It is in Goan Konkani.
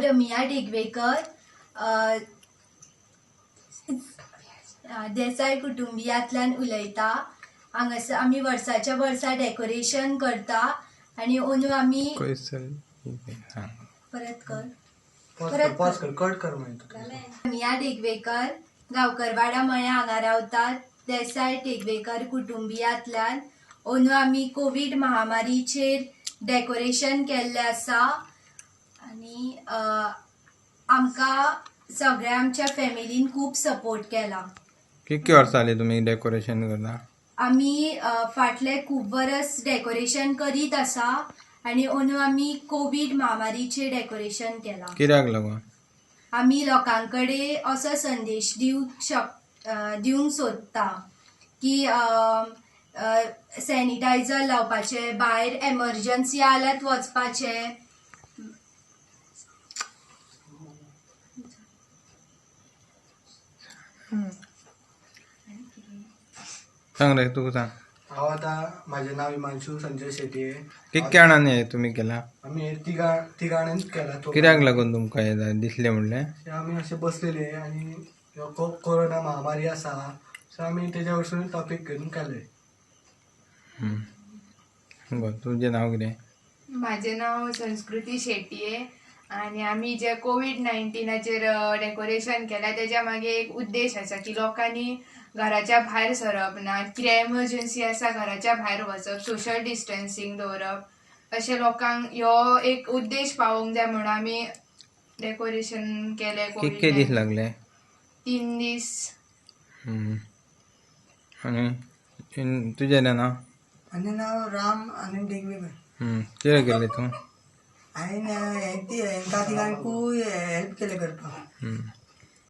रमिया डेगवेकर, देसाय कुटुंबियांतल्यान उलयता. हांगासर आमी वर्साच्या वर्सा डेकोरेशन करता आनी अंदू आमी परत कर पॉज कर, कट कर मागीर. रमिया डेगवेकर, गांवकरवाडा मळ्या हांगा रावतात, देसाय टेगवेकर कुटुंबियांतल्यान. अंदू आमी कोवीड महामारीचेर डेकोरेशन केल्लें आसा आनी आमकां सगळ्या आमच्या फॅमिलीन खूब सपोर्ट केला. कितके वर्सां जाली तुमी डेकोरेशन करता? आमी फाटले खूब वरस डेकोरेशन करीत आसा आनी अंदू आमी कोवीड महामारीचेर डेकोरेशन केलां. कित्याक लागून? आमी लोकां कडेन असो संदेश दिवंक सोदता की सॅनिटायझर लावपाचें, भायर एमरजंसी आल्यात वचपाचें. सांग रे, तूं सांग. हांव आतां म्हाजें नांव हिमांशू संजय शेटये. कितके जाणांनी हें तुमी केलां? आमी तिगांनी केला. कित्याक लागून तुमकां हें दिसलें म्हणलें? आमी अशे बसलेले आनी कोरोना महामारी आसा, सो आमी तेज्या वरसून टॉपीक घेवन केले. बरें, तुजें नांव कितें? म्हाजें नांव संस्कृती शेटये आनी आमी जे कोवीड 19चेर डेकोरेशन केलां तेज्या मागे एक उद्देश आसा की लोकांनी घराच्या भायर सरप ना, कितें एमरजंसी आसा घराच्या भायर वचप, सोशल डिस्टन्सींग दवरप, अशें लोकांक ह्यो एक उद्देश पावोवंक जाय म्हणून आमी डेकोरेशन केलें. कितके दीस लागले? 3 दीस. आनी तुजें नांव? आनी नांव राम आनी डेगवेकर. कितें केलें तूं? हांवें हेंकां तिगांकूय हेल्प केलें करपाक.